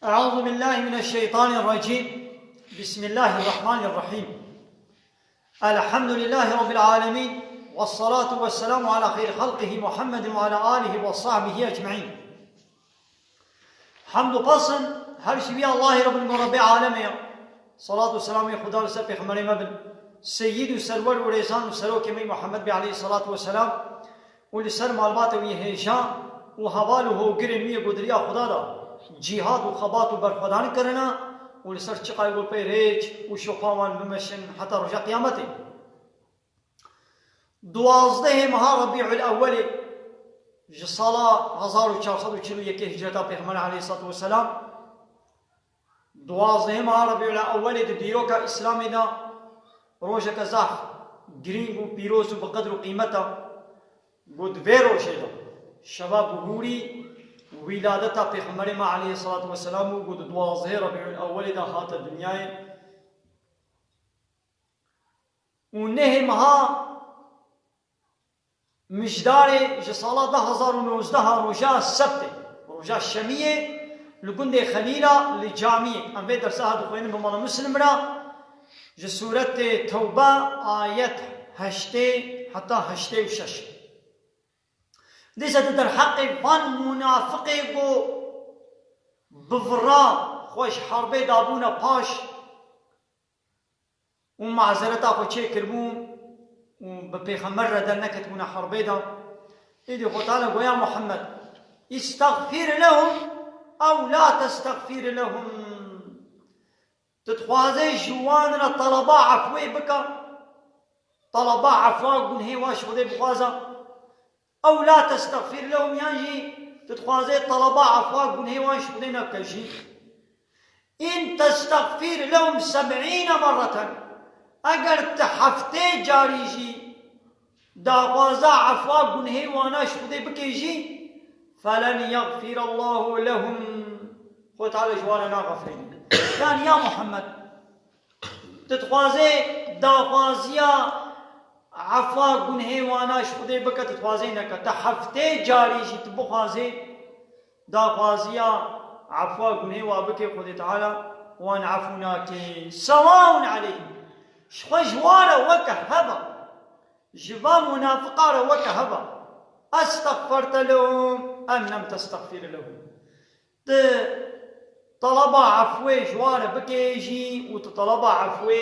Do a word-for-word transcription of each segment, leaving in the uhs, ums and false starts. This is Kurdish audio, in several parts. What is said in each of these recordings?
أعوذ بالله من الشيطان الرجيم. بسم الله الرحمن الرحيم. الحمد لله رب العالمين، والصلاة والسلام على خير خلقه محمد وعلى آله وصحبه أجمعين. Hemd û pesn her ji vî Allahê Rabbul Rebê Alemê ye. Salat û selamê Xuda li ser Pêxemberê me bin, Seyyid û Serwer û Rêzan û Serokê me Muhammed Bê aleyhissalatu vesselam û li ser malbata wî hêja û heval û hogirên wî yê ku di riya Xuda de cîhad û xebat û berxwedan kirine û li ser çiqayê ku pê rêç û şopa wan bimeşin heta roja qiyametê. Duwazdehê meha Rebî'ul Ewwelê ji sala hezar û çar sed û çil û yekê hicreta Pêxember aleyhissalatu vesselam, duwazdehê meha Rebî'ul Ewwelê di dîroka Îslamê de rojeke zehf girîng û pîroz û bi qedr û qîmet e. Got vê rojê de şeva bihûrî wîladeta Pêxemberê me aleyhissalatu vesselam û got duwazdehê Rebî'ul Ewwelê de hate dinyayê. Û nehê meha Mijdarê ji sala du hezar û nozdeh a roja Sebtê, roja Şemiyê li gundê Xelîla li camiyê. Em vê dersa ha dixwînin bi mala Muslim re ji sûretê Tewbe ayet heştê heta heştê û şeş. Dîsa di derheqê van munafiqê ku bi vira xwe ji herbê dabûne paş, û mazereta xwe çêkiribûn û bi Pêxember re derneketibûne herbê de. Îdî Xwe Teala got, ya Muhammed, istexfir lehum ew la testexfir lehum. Tu dixwazê ji wan re teleba efwê bike, teleba efwa gunhê wan ji Xwedê bixwaze. Ew la testexfir lehum, yan jî tu dixwazê teleba efwa gunhê wan ji Xwedê neke jî. In testexfir lehum seb'îne merreten, eger tu heftê carî jî daxwaza efwa gunhê wana ji Xwedê bikê jî, felen yexfirallahu lehum, Xwe Teala ji wan re naxefirîne. Yanî ya Muhammed, tu dixwazê daxwaziya efwa gunhê wana ji Xwedê bike, tu dixwazê neke. Tu heftê carî jî tu bixwazê daxwaziya efwa gunhê wa bike, Xwedê Teala wan efû nake. Sewaun aleyhim. Ji xwe ji wa re weke heba. Ji va munafiqa re weke heba. Estexferte lehum em lem testexfir lehum. Tu teleba efwê ji wan re bikê jî û tu teleba efwê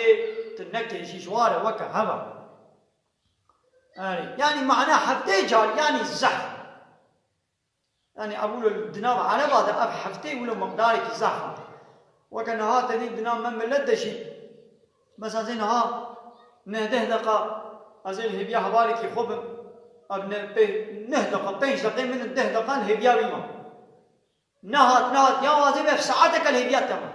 tu nekê jî ji wan re weke heva. Erê, yanî mana heftê car, yanî zehf. Yanî ev wilo di nav ereba de ev heftê wilo miqdarekî zehf e. Weke niha te dî di nav me milet de jî, mesela zê niha neh deh deqa ez ê li hêviya hevalekî xwe bim, ev ne, pê, neh deqa, pênc deqê min in, deh deqa li hêviya wî ma. Nehat, nehat, ya wazê me ev saeteke li hêviya te ma.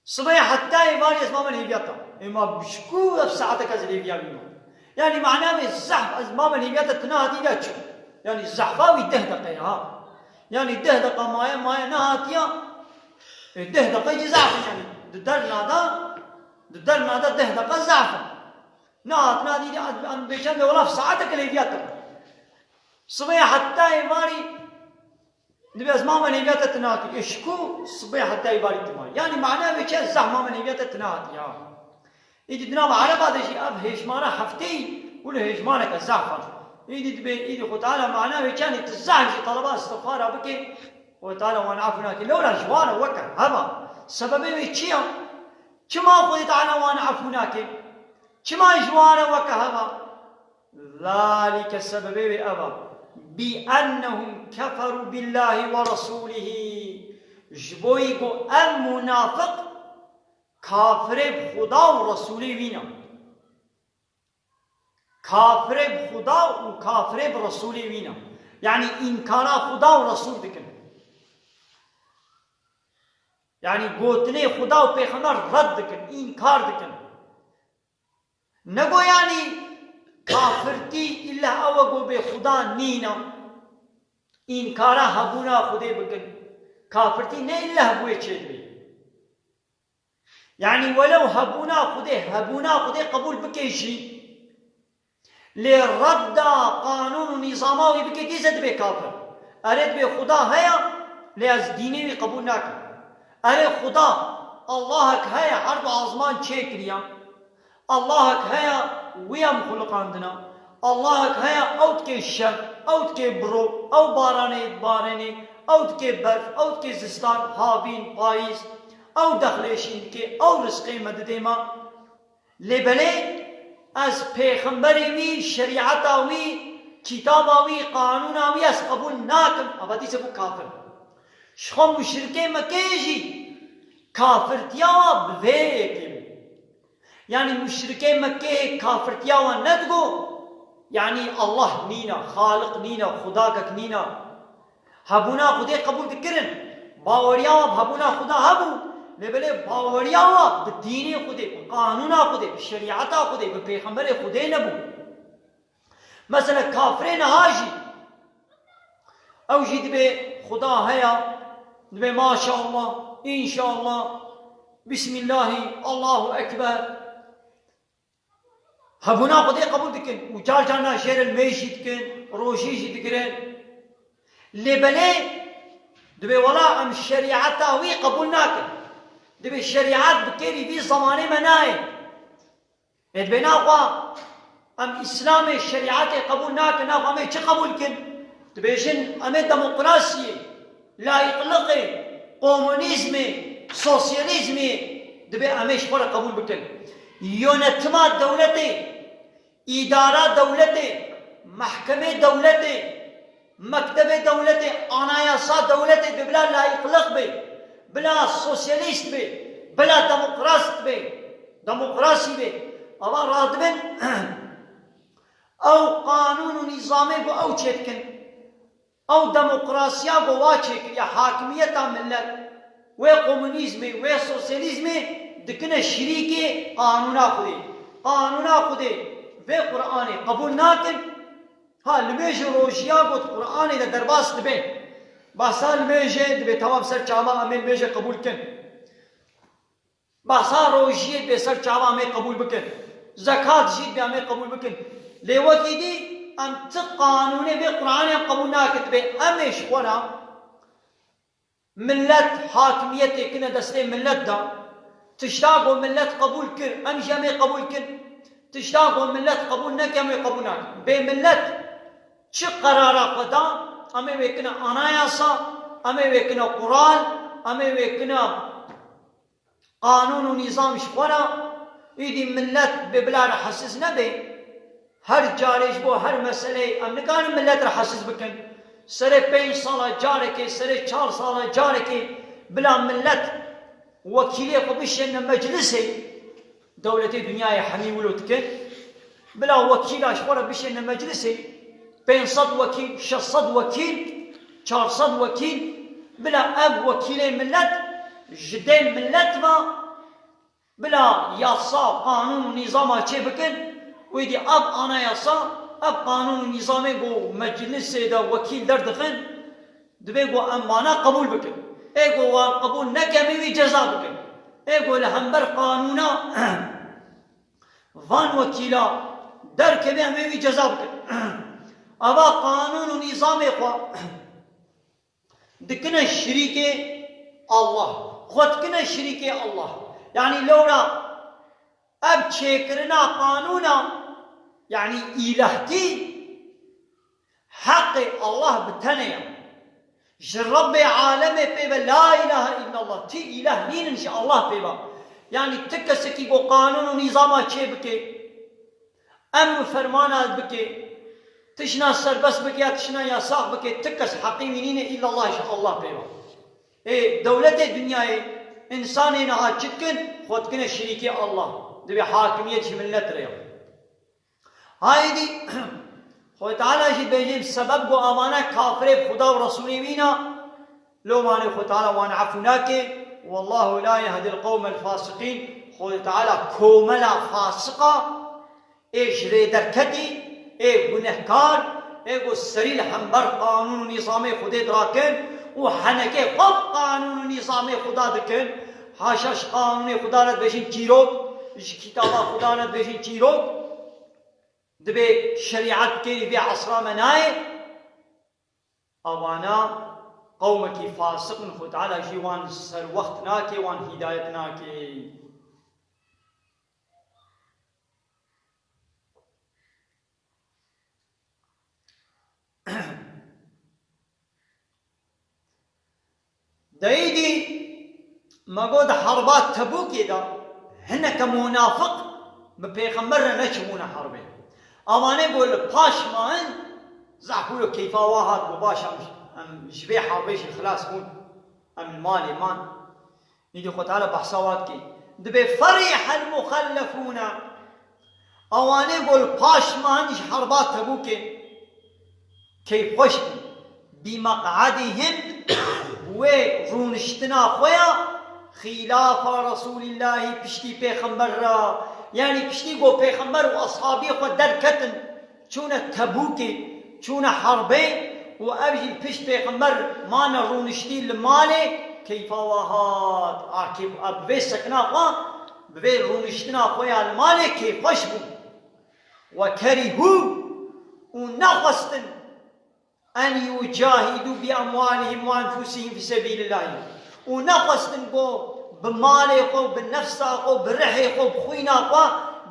Sibê heta êvarî ez mame li hêviya te. Ê ma bi ji ku ev saeteke ez li hêviya wî ma. Yanî mana vê zehf ez mame li hêviya te tu nehatî de çi? Yanî zehfa wî deh deqe ye ha. Yanî deh deqa maye, maye nehatiya. Ê deh deqe jî zehf e yanî. Di derna de, di derna de deh deqe zehf e. Nehat, nehatî de em bêçen de wela ev saeteke li hêviya te ma. Sibê heta êvarî Dibê ez mame nêviya te tune hatî. Ê ji ku sibê heta îvarî tu mayî? Yanî mana wê çi ye? Zehf mame nêviya te tune hatî ya. Îdî di nava ereba de jî ev hêjmara hefteyî wilo hêjmareke zehf e. Îdî dibê, îdî Xwe Teala mana wê çi ye? Yanî tu zehf jî teleba istixfara bikê, Xwe Teala wan efû nake. Lewra ji wan re weke heva. Sebebê wê çi ye? Çima Xwedê Teala wan efû nake? Çima ji wan re weke heva? Zalike, sebebê wê ev e. Bi ennehum keferû billahi ve rasûlihi. Ji bo yî ku ev munafiq kafirê bi Xuda û Resûlê wî ne. Kafirê bi Xuda û kafirê bi Resûlê wî ne. Yanî înkara Xuda û Resûl dikin. Yanî gotinê Xuda û Pêxember red dikin, înkar dikin. Nego yanî kafirtî îlla ew e ku bê Xuda nîne. Înkara hebûna Xwedê bikin. Kafirtî ne îlla hebûyê çêdibê. Yanî welew hebûna Xwedê, hebûna Xwedê qebûl bikê jî, lê redda qanûn û nîzama wî bikê, dîse dibê kafir. Erê dibê Xuda heye, lê ez dînê wî qebûl nakim. Erê Xuda, Allahek heye erd û azman çêkiriya. Allahek heye wî em xuliqandina. Allahek heye ew dikê şev, ew dikê birov, ew baranê dibarênê, ew dikê berf, ew dikê zistan, havîn, payîz, ew dexlêşîn dikê, ew rizqê me didê me. Lê belê ez pêxemberê wî, şerîeta wî, kitaba wî, qanûna wî ez qebûl nakim. Ava dîse bû kafir. Ji xwe muşrikê Mekkê jî kafirtiya wa bi vê yekê bû. Yanî muşrikê Mekkê kafirtiya wa nedigo, yanî Allah nîne, Xaliq nîne, Xudakek nîne. Hebûna Xwedê qebûl dikirin. Baweriya wan bi hebûna Xuda hebû. Lê belê baweriya wan bi dînê Xwedê, bi qanûna Xwedê, bi şerîeta Xwedê, bi pêxemberê Xwedê nebû. Mesela kafirê niha jî, ew jî dibê Xuda heye, dibê maşallah, înşallah, bismillahî, Allahu Ekber. Hebûna Xwedê qebûl dikin û car carna jê re nimêj jî dikin, rojî jî digirin. Lê belê dibê wela em şerîeta wî qebûl nakin. Dibê şerîet bi kêrî vî zemanê me nayê. Ê dibê naxwa em Îslamê şerîetê qebûl nakin, naxwa em ê çi qebûl kin? Dibêjin em ê demokrasiyê, layîqliqê, komunîzmê, sosyalîzmê dibê em ê ji xwe re qebûl bikin. Yönetima dewletê, îdara dewletê, mehkemê dewletê, mektebê dewletê, anayasa dewletê dibê bila layîqliq bê, bila sosyalîst bê, bila demokrat bê, demokrasî bê. Ava radibin ew qanûn û nîzamê ku ew çêdikin. Ew demokrasiya ku wa çêkiriye, hakimiyeta millet, wê komunîzmê, wê sosyalîzmê dikine şirîkê qanûna Xwedê. Qanûna Xwedê vê Qur'anê qebûl nakin. Ha, limêjê rojiya got Qur'anê de derbas dibe. Bahsa limêjê dibe, tamam, ser çava em ê limêjê qebûl kin. Bahsa rojiyê dibê ser çava em ê qebûl bikin. Zekat jî dibê em ê qebûl bikin. Lê wekî dî em ti qanûnê vê Qur'anê em qebûl nakin. Dibê em ê ji xwe re millet hakimiyetê kine destê millet de. Tişta ku millet qebûl kir, em jî em ê qebûl kin. Tişta ku millet qebûl neke, em ê qebûl nakin. Bê millet çi qerara xwe da, em ê wê kine anayasa, em ê wê kine qural, em ê wê kine qanûn û nîzam ji xwe re, îdî millet bê bila rehesiz nebe. Her carê ji bo her meseleyê em nikarin millet rehesiz bikin. Serê pênc sala carekê, serê çar sala carekê bila millet wekîlê xwe bişêne meclisê. Dewletê dinyayê hemî wilo dikin. Bila wekîla ji xwe re bişêne meclisê, pênc sed wekîl, şeş sed wekîl, çar sed wekîl, bila ev wekîlê millet ji dê millet ve bila yasa, qanûn û nîzama çê bikin, wê dî ev anayasa, ev qanûn û nîzamê ku meclisê de wekîl derdixin, dibê ku em vana qebûl bikin. Ê ku wan qebûl neke, em ê wî ceza bikin. Ê ku li hember qanûna van wekîla derkeve, em ê wî ceza bikin. Ava qanûn û nîzamê xwe dikine şirîkê Allah. Xwe dikine şirîkê Allah. Yanî lewra ev çêkirina qanûna, yanî îlehtî, heqê Allah bi tenê ye. Ji Rebbê alemê pê ve la îlahe illallah, ti îleh nînin ji Allah pê ve. Yanî ti kesekî ku qanûn û nîzama çê bike, emr û fermana bike, tişna serbest bike ya tişna yasax bike, ti kes heqî wî nîne, îllallah ji Allah pê ve. Ê dewletê dinyayê, însanê niha çi dikin? Xwe dikine şirîkê Allah. Dibê hakimiyet ji millet re ye. Haydî, Xwedê Teala jî dibêjin sebeb ku avana kafirê bi Xuda û Resûlê wî ne, lomanê Xwedê Teala wan efû nake, "Wallahu la yehdil qewmel fasiqîn." Xwedê Teala komela fasiqa, ê ji rê derketî, ê gunehkar, ê ku serî li hember qanûn û nîzamê Xwedê dirakin û henekê xwe bi qanûn û nîzamê Xuda dikin, haşa ji qanûnê Xuda re dibêjin çîrok, ji kitaba Xuda re dibêjin çîrok, dibê şerîet kêrî vê esra me nayê. Avana Qewmekî fasiq in, Xwe Teala jî wan serwext nake, wan hîdayet nake. Deyîdî me got di herba Tebûkê de hineke munafiq bi pêxember re neçibûne herbê. Awanê got li paş ma in, zehf wilo keyfa wa hat, got baş em, em ji vê herbê jî xilas bûn, em li malê man. Îdî Xwe Teala behsa wa dike. Dibê ferîhel muxellefûne. Awanê got li paş man ji herba Tebûkê keyfxweş bûn. Bi meq'edihim, wê rûniştina xwe ya, xîlafa Resûlîllahî, piştî pêxember re, yanî piştî ku pêxember û eshabî xwe derketin, çûne Tebûkê, çûne herbê û ev jî pişt pêxember mane rûniştî li malê, keyfa wa hat. A keyf, a bi vê sekina xwe, bi vê rûniştina xwe ya li malê keyfxweş bûn. Ve kerîhû, û nexwestin, en yucahidû bi emwalihim ve enfusihim fî sebîlillahî. Û nexwestin ku bi malê xwe û bi nefsa xwe û bi rihê xwe û bi xwîna xwe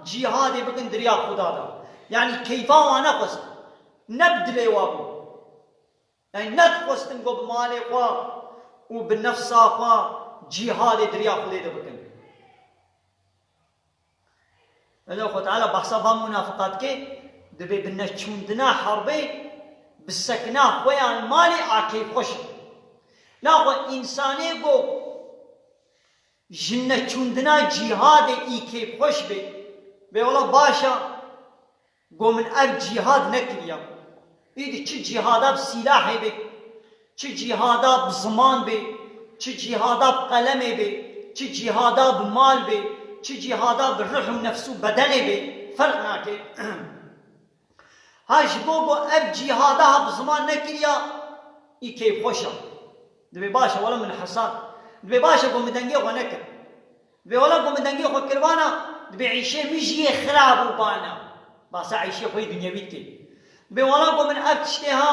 cîhadê bikin di riya Xuda de. Yanî keyfa wan nexwest. Ne bi dilê wan bû. Yanî nedixwestin ku bi malê xwe û bi nefsa xwe cîhadê di riya Xwedê de bikin. Lê Xwe Teala behsa van munafiqa dike, dibê bi neçûndina herbê, bi sekina xwe ya li malê a keyfxweş in. Naxwe însanê ku ji neçûndina cîhadê î keyfxweş bê, bê wela baş e, ku min ev cîhad nekiriya. Îdî çi cîhada bi sîlahê bê, çi cîhada bi ziman bê, çi cîhada bi qelemê bê, çi cîhada bi mal bê, çi cîhada bi ruh û nefs û bedenê bê, ferq nake. Ha ji bo ku ev cîhada ha bi ziman nekiriya, î keyfxweş e. Dibê baş e, wela min hesab. Dibê baş e ku min dengê xwe nekir. Vê wela ku min dengê xwe kiribana, dibê îşê min jî yê xirab û bana. Basa îşê xwe yê dinyewî dike. Dibê wela ku min ev tiştê ha,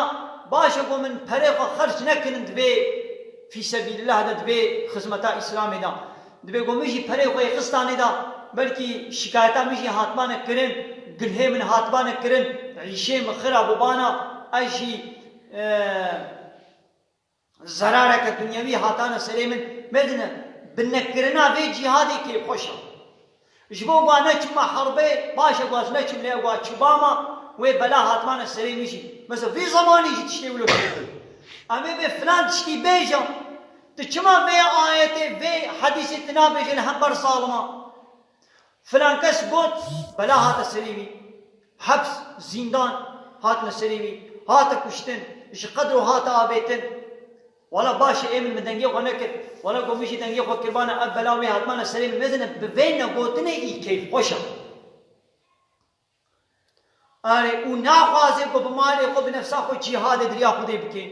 baş e ku min perê xwe xerc nekirin dibê fî sebîlillah de, dibê xizmeta Îslamê de. Dibê ku min jî perê xwe yê xistanê de, belkî şikayeta min jî hatibane kirin, gilhê min hatibane kirin, îşê min xirab û bana, ez jî, e, zerareke dinyewî hatane serê min, medine, bi nekirina vê cîhadê kêfxweş e. Ji bo ku neçûma herbê, baş e ku ez neçûm, lê ku çûbama, wê bela hatmane serê min jî. Mesela vî zemanî jî tiştê wilo kiriye. Em ê bê filan tiştî bêje, tu çima vê ayetê, vê hedîsê tu nabêje li hember zalima? Filan kes got, bela hate serê wî, heps, zîndan hatine serê wî, hate kuştin, ji qedro hate avêtin. Wela baş e, ê min, min dengê xwe nekir. Wela ku min jî dengê xwe kiribana, ev bela wê hatmane serê min, mezin e, bi vê negotinê î keyfxweş e. Erê, û naxwaze ku bi malê xwe, bi nefsa xwe cîhadê di riya Xwedê bike.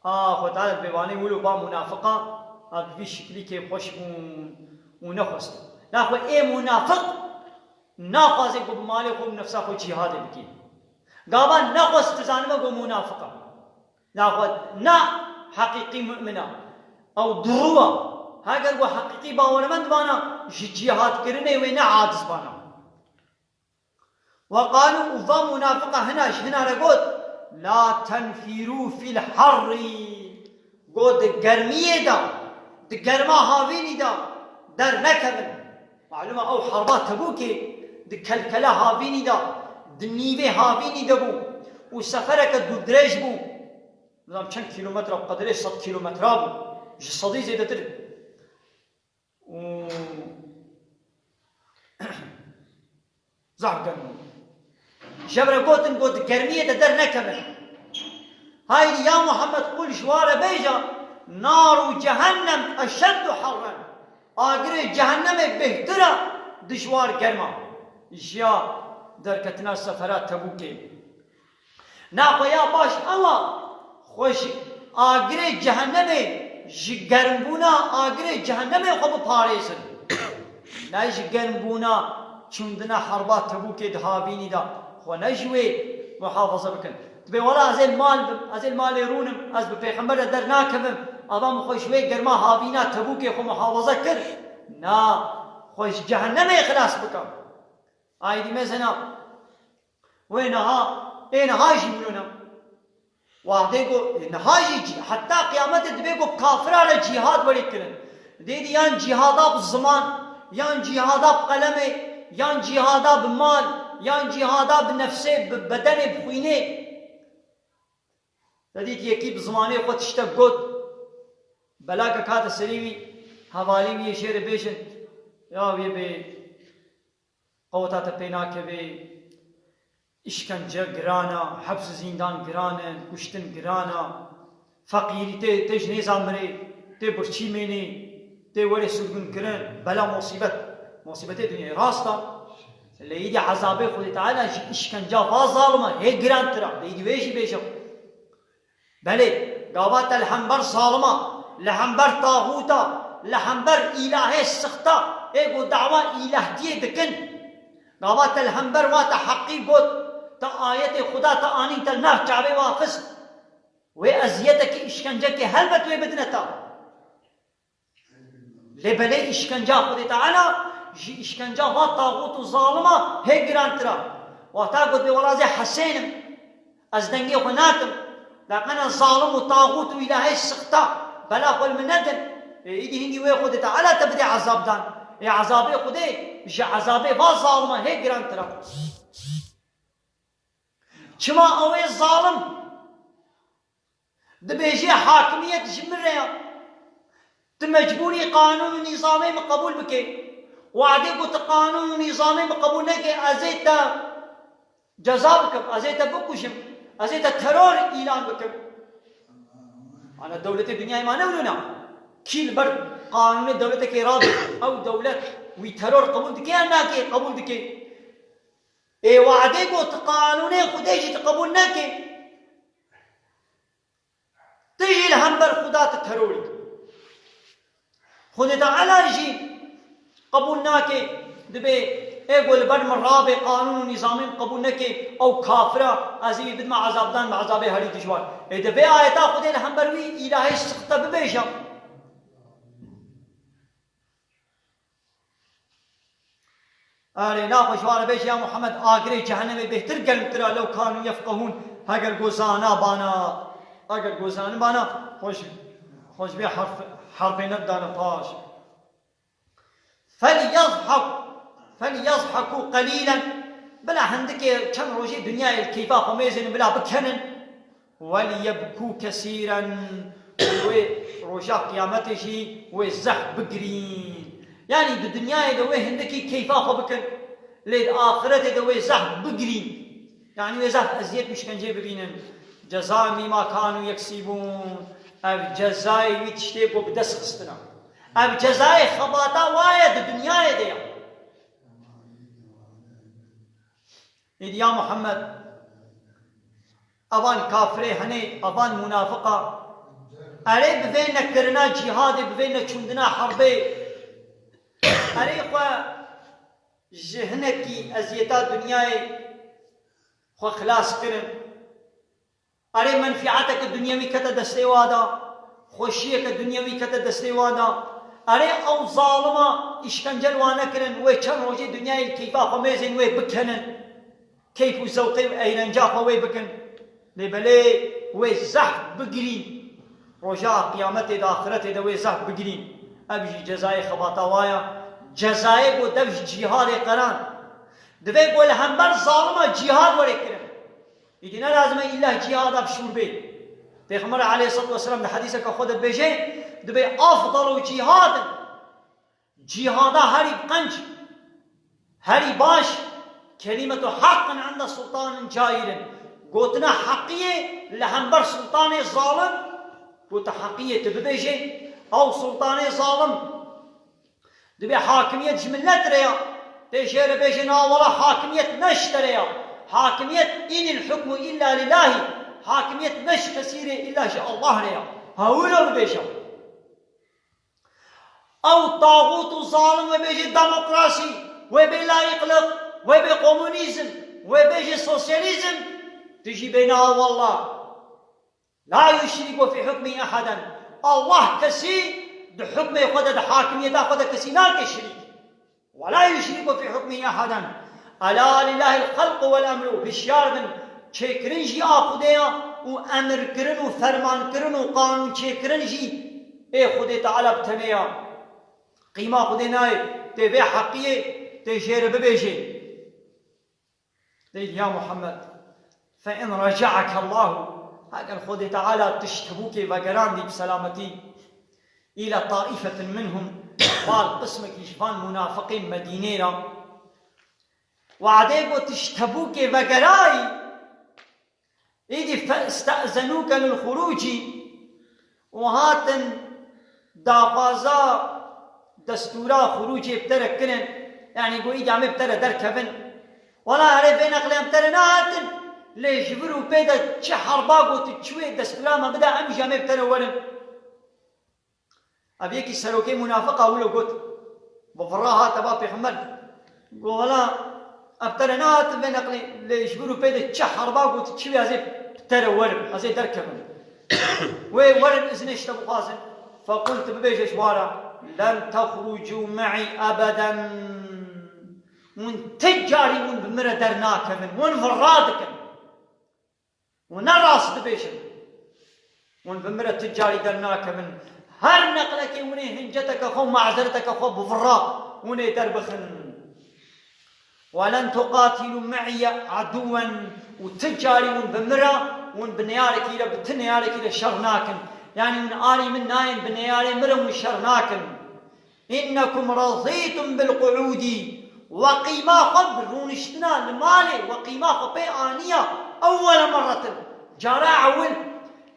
A, Xwe Teala dibê wanê wilo ba munafiqa, a bi vî şiklî kêfxweş bûn û nexwestin. Naxwe ê munafiq naxwaze ku bi malê xwe û nefsa xwe cîhadê bike. Gava nexwest dizanime ku munafiq e. Naxwe na heqîqî mu'min e. Ew dirû e. Heger ku heqîqî bawermend bana, ji cîhadkirinê wê ne aciz bana. Ve qalû, û va munafiqa hina ji hina re got, la tenfîrû fîl harrî. Got, di germiyê de, di germa havînî de dernekevin. Malûm e ew herba Tebûkê di kelkela havînî de, di nîvê havînî de bû û sefereke dûrdirêj bû. Nizam çend kîlometre, bi qedirê sed kîlometra bû. Ji sedî zêdetir. Û zaf germ bû. Ji hev re gotin, got, di germiyê de dernekevin. Haydî ya Muhammed, qul ji wa re bêje, naru cehennem eşeddu harren. Agirê cehennemê bêhtir e di ji war germa. Ji ya derketina sefera Tebûkê. Naxwe ya baş ew e, xwe ji agirê cehennemê, ji germbûna agirê cehennemê xwe biparêzin. Ne ji germbûna çûndina herba Tebûkê di havînî de xwe ne ji wê muhafaza bikin. Dibê wela ez ê li mal bim, ez ê li malê rûnim, ez bi pêxember re dernakevim. Ava min xwe ji wê germa havîna Tebûkê xwe muhafaza kir. Na, xwe ji cehennemê xilas bikim. Aydî mezena. Wê niha, ê niha jî wilo ne. Wahdê ku, ê niha jî cî-, heta qiyametê dibê ku bi kafira re cîhad werê kirin. Dê dî yan cîhada bi ziman, yan cîhada bi qelemê, yan cîhada bi mal, yan cîhada bi nefsê, bi bedenê, bi xwînê. Te dît yekî bi zimanê xwe tiştek got, belakek hate serî wî, hevalî wî yê jê re bêjin, ya wê bê qeweta te pê nakeve, îşkence giran e, heps û zîndan giran in, kuştin giran e, feqîrî tê, tê ji nêza mirê, tê birçî mênê, tê werê sirgûnkirin, bela mosîbet, mosîbetê dinyayê rast e. Lê îdî ezabê Xwedê Teala ji îşkenca va zalim e, hê girantir e. Lê îdî wê jî bêjim. Belê, gava te li hember zalima, li hember taxûta, li hember îlahê sixta, ê ku dawa îlahtiyê dikin. Gava te li hember wa te heqî got, te ayetê Xuda te anîn te li nav çavê wa xist. Wê eziyetekî, îşkencekê helbet wê bidine te. Lê belê îşkenca Xwedê Teala ji îşkenca va taxût û zalima hê girantir e. Wexta got bê wela ez ê Hesên im, ez dengê xwe nakim, laqena zalim û taxût û îlahê sixta bela xwe li min nedin. Ê, îdî hingî wê Xwedê Teala te bidê ezabdan. Ê, ezabê Xwedê ji ezabê va zalima hê girantir e. Çima ew ê zalim? Dibêje hakimiyet ji min re ya. Tu mecbûrî qanûn û nîzamê min qebûl bike. Wadê ku tu qanûn û nîzamê min qebûl neke, ez ê te ceza bikim, ez ê te bikujim, ez ê te teror îlan bikim. Ana dewletê dinyayê ma ne wilo ne? Kî li ber qanûnê dewletekê rabe, ew dewlet wî teror qebûl dike yan nake? Qebûl dike. Ê wadê ku tu qanûnê Xwedê jî tu qebûl neke. Tu jî li hember Xuda tu terorî. Xwedê Teala jî qebûl nake, dibê ê ku li ber min rabe, qanûn û nîzamê min qebûl neke, ew kafir e, ez ê wî bidime ezabdan, bi ezabê herî dijwar. Ê di vê ayeta Xwedê li hember wî îlahê sixte bibêje. Erê, naxwe ji wan re bêje, ya Muhammed, agirê cehennemê bêhtir germtir e, lew kanu yefqehûn, heger ku zana bana, heger ku zanibana, xwe ji, xwe ji vê herf-, herfê nebidane paş. Felyezhak, felyezhakû qelîlen, bila hindikê çend rojê dinyayê li keyfa xwe mêzênin, bila bikenin. Weliyebkû kesîren, û wê roja qiyametê jî wê zehf bigirîn. Yanî di dinyayê de wê hindikî keyfa xwe bikin, lê di axiretê de wê zehf bigirîn. Yanî wê zehf eziyet û îşkenceyê bibînin. Ceza mîma kanû yeksîbûn. Ev cezayê wî tiştê ku bi dest xistine. Ev cezayê xebata wa ye di dinyayê de ye. Êdî ya Muhammed, evan kafirê henê, evan munafiqa, erê bi vê nekirina cîhadê, bi vê neçûndina herbê, erê xwe ji hinekî eziyeta dinyayê xwe xilas kirin. Erê menfîeteke dinyewî kete destê wa da, xweşiyeke dinyewî kete destê wa da. Erê ew zalima îşkence li wan nekirin, wê çend rojê dinyayê li keyfa xwe mêzên wê bikenin, keyf û zewqê û eğlenca xwe wê bikin. Lê belê wê zehf bigirîn. Roja qiyametê de, axiretê de wê zehf bigirîn. Ev jî cezayê xebata wa ya. Cezayê ku dev ji cîhadê qeran. Divê ku li hember zalima cîhad were kirin. Îdî ne lazim e îlla cîhada bi şûr bê. Pêxember aleyhissalatu vesselam di hedîseke xwe de dibêje, dibê afdalu cîhadin. Cîhada herî qenc, herî baş, kelîmetu haqqin inde sultanin cairin. Gotina heqiyê li hember sultanê zalim, gota heqiyê tu bibêje, ew sultanê zalim. Dibê hakimiyet ji milet re ya. Tê jê re bêjin, "Na wela hakimiyet ne ji te re ya. Hakimiyet, inil hukmu illa lillahi." Hakimiyet ne ji kesî re, illa ji Allah re ya. Ha wilo bibêje. Ew taxût û zalim wê bêje demokrasî, wê bê layîqlik, wê bê komunîzm, wê bêje sosyalîzm. Tu jî bêne ha wallah. La yuşriku fî hukmî ehaden. Allah kesî di hukmê xwe de, di hakimiyeta xwe de kesî nake şirîk. Ve la yuşriku fî hukmî ehaden. Ela lillahil xelqu vel emru. Hişyar bin. Çêkirin jî a Xwedê ya û emirkirin û fermankirin û qanûnçêkirin jî ê Xwedê Teala bi tenê ya. Qîma Xwedê nayê, tê vê heqiyê, tê jê re bibêjê. Deyl ya Muhammed, fe in recaeke Allahu, heger Xwedê Teala tiştebûkê vegerandî bi selametî, île taîfetin minhum, bal qismekî ji van munafiqên Medînê re, wadê ku tiştebûkê vegerayî, îdî fe iste'zenûke lil xurûcî, û hatin daxwaza destûra xurûcê bi te re kirin, yanî got, îdî em ê bi te re derkevin. Wela erê vê neqlê em bi te re nehatin, lê ji vir û pê de çi herba got, çi wê destûra me bide, em jî em ê bi te re werin. Ev yekî serokê munafiqa wilo got, bi vira hate ba Pêxember. Got, wela, ev te re nehatin vê neqlê, lê ji vir û pê de çi herba got, çi wê ez ê bi te re werim, ez ê derkevim. Wê werin iznê ji te bixwazin. Fequl, tu bibêje ji wan re, len texrucû me'î ebeden. Hûn ti carî hûn bi min re dernakevin. Hûn vira dikin. Hûn ne rast dibêjin. Hûn bi min re ti carî dernakevin. Her neqlekê hûn ê hinceteke xwe, mazereteke xwe bi vira hûn ê derbixin. Welen tuqatilû me'î edûwen, û ti carî hûn bi min re, hûn bi neyarekî re, bi ti neyarekî re şer nakin. Yanî hûn alî min nayên, bi neyarê min re hûn şer nakin. Înnekum rezîtum bil quûdî, we qîma xwe bi rûniştina li malê, we qîma xwe pê aniya, ewwele merretin, cara ewil,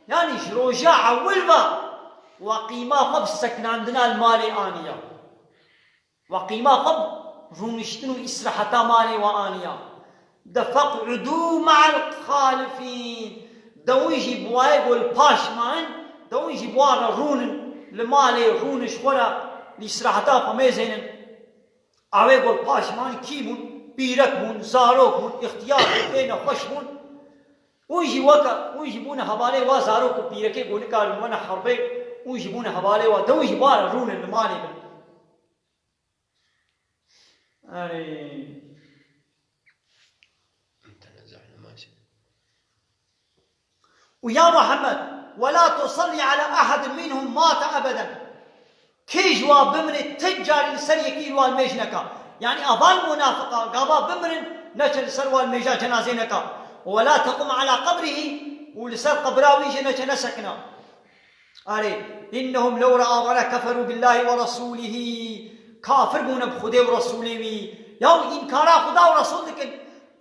yanî ji roja ewil ve we qîma xwe bi seknandina li malê aniya. We qîma xwe bi rûniştin û îstiraheta malê we aniya. De feq'udû me'el xalifîn. De hûn jî bi wayê ku li paş man, de hûn jî bi wan re rûnin, li malê rûnin ji xwe re, li îstiraheta xwe mêzênin. Awê ku li paş man kî bûn? Pîrek bûn, zarok bûn, îxtiyar bûn, têne xweş bûn. Hûn jî weke, hûn jî bûne hevalê wa zarok û pîrekê ku nikarin wene herbê, hûn jî bûne hevalê wa, de hûn jî bi wan re rûnin li malê bin. Erê. Û ya Muhammed, "Ve la tusalli ala ahadin minhum mate ebeden." Kê ji wan bimire ti carî li ser yekî li wan mêj neka. Yanî avan munafiqa gava bimirin, neçe li ser wan mêja cenazê neka. "Ve la tequm ala qabrihi", û li ser qebra wî jî neçe nesekina. Erê, "Innehum lew re'avana keferû billahi ve rasûlihi." Kafir bûne bi Xwedê û Resûlê wî. Yaw înkara Xuda û Resûl dikin.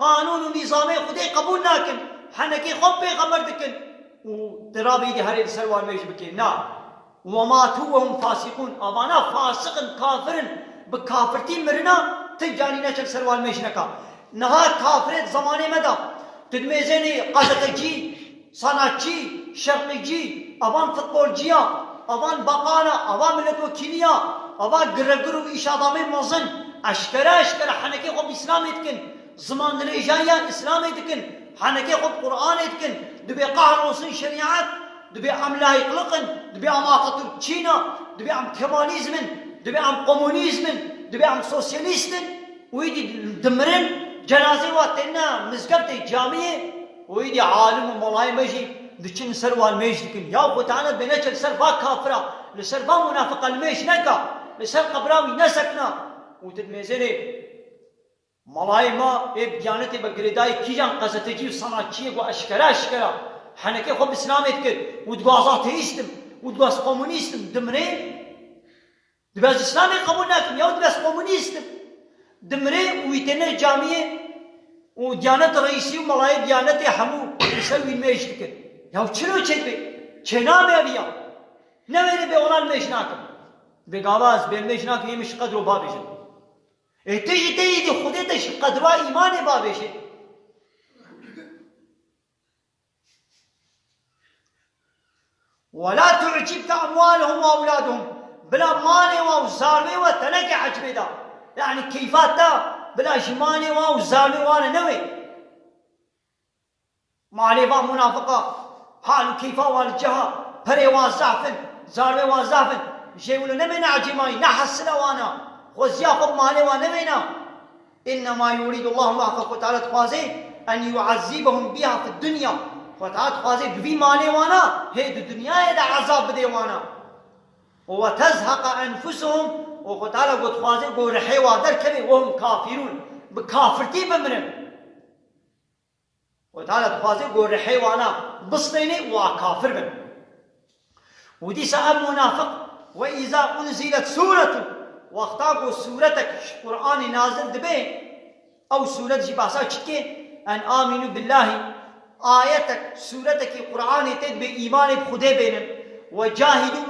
Qanûn û nîzamê Xwedê qebûl nakin. Henekê xwe bi pêxember dikin. Û tu rabî dî herê li ser wan mêj bikê. Na. "Ve matû ve hum fasîqûn." Avana fasiq in, kafir in. Bi kafirtî mirina, ti carî neçe li ser wan mêj neka. Niha kafirê di zemanê me de, tu dimêzênî qezetecî, sanatçî, şerqîcî, avan futbolciya, avan baqala, avan milletvekîliya, avan giregir û îşadamê mezin, eşkere eşkere henekê xwe bi Îslamê dikin, ziman dirêjayiya Îslamê dikin, henekê xwe bi Qur'anê dikin, dibê qehrolsin şerîet, dibê em layîqliq in, dibê em Atatürkçî ne, dibê em Kemalîzm in, dibê em komunîzm in, dibê em sosyalîst in. Wî dî dimirin, cenazê wa têne mizgeftê camiyê, wî dî alim û molayê me jî diçin li ser wan mêj dikin. Ya Xwe Teala bê neçe li ser va kafira, li ser va munafiqa li mêj neka, li ser qebra wî nesekna. Û tu dimêzênê molayê ma ê bi diyanetê be girêdayî kîjan qezetecî û sanatçiyê ku eşkere eşkera henekê xwe bi Îslamê dikir û digo ez ateîst im û digo ez komunîst im, dimirê. Dibe ez Îslamê qebûl nakim, ya dibe ez komunîst im. Dimirê û wî têne camiyê û diyanet reîsî û melayê diyanetê hemû li ser wî mêj dikin. Ya çilo çêdibe? Çênabe ev ya. Newêrê bê olan mêj nakim. Bê gava ez bê mêj nakim, yê min ji qedro babêjin. Ê tu jî tê yî dî Xwedê te ji qedra îmanê babêje. "Ve la tu'cibke emwaluhum ve evladuhum." Bila malê wa û zarwê wa te neke ecbê da. Yanî keyfa te bila ji malê wa û zarwê wa re newê. Malê van munafiqa, hal û keyfa wan li ciha, perê wan zaf in, zarvê wan zaf in, jê wilo nemêne ecêmayî, ne hesile wana, xweziya xwe bi malê wan nemêne. Innema yurîdu Allahu, muheqeq Xwe Teala dixwaze, en yu'ezzîbehum biha fid dunya. Xwe Teala dixwaze bi vî malê wana hê di dinyayê de ezab bidê wana. Û we tezheqa enfusuhum, û Xwe Teala got dixwaze ku rihê wan derkeve, we hum kafirûn, bi kafirtî bimirin. Xwe Teala dixwaze ku rihê wana bistêne û a kafir bin. Û dîsa ev munafiq, we îza unzilet sûretun, wexta ku sûretek ji Qur'anê nazil dibe, ew sûret jî behsa çi dike? En amînû billahî, ayetek, sûretekî Qur'anê tê dibe, îmanê bi Xwedê bênin, we cahidû